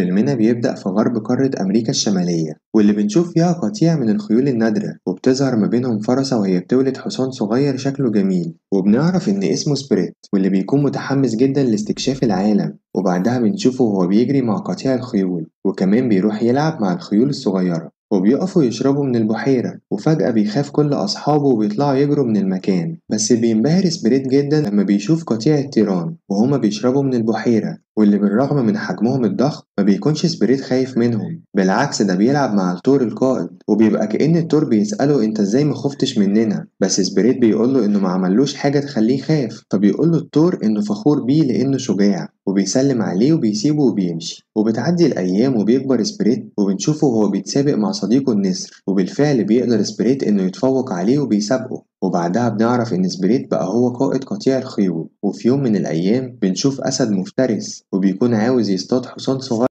فيلمنا بيبدأ في غرب قارة أمريكا الشمالية، واللي بنشوف فيها قطيع من الخيول النادرة، وبتظهر ما بينهم فرسة وهي بتولد حصان صغير شكله جميل، وبنعرف إن اسمه سبيريت، واللي بيكون متحمس جدا لاستكشاف العالم. وبعدها بنشوفه وهو بيجري مع قطيع الخيول، وكمان بيروح يلعب مع الخيول الصغيرة، وبيقفوا يشربوا من البحيرة. وفجأة بيخاف كل أصحابه وبيطلعوا يجروا من المكان، بس بينبهر سبيريت جدا لما بيشوف قطيع التيران وهما بيشربوا من البحيرة، واللي بالرغم من حجمهم الضخم ما بيكونش سبيريت خايف منهم، بالعكس ده بيلعب مع التور القائد، وبيبقى كأن التور بيسأله انت ازاي ما خفتش مننا، بس سبيريت بيقوله انه ما عملوش حاجة تخليه يخاف، فبيقوله التور انه فخور بيه لانه شجاع، وبيسلم عليه وبيسيبه وبيمشي. وبتعدي الأيام وبيكبر سبيريت، وبنشوفه وهو بيتسابق مع صديقه النسر، وبالفعل بيقدر سبيريت انه يتفوق عليه وبيسابقه. وبعدها بنعرف إن سبيريت بقى هو قائد قطيع الخيول. وفي يوم من الأيام بنشوف أسد مفترس وبيكون عاوز يصطاد حصان صغير.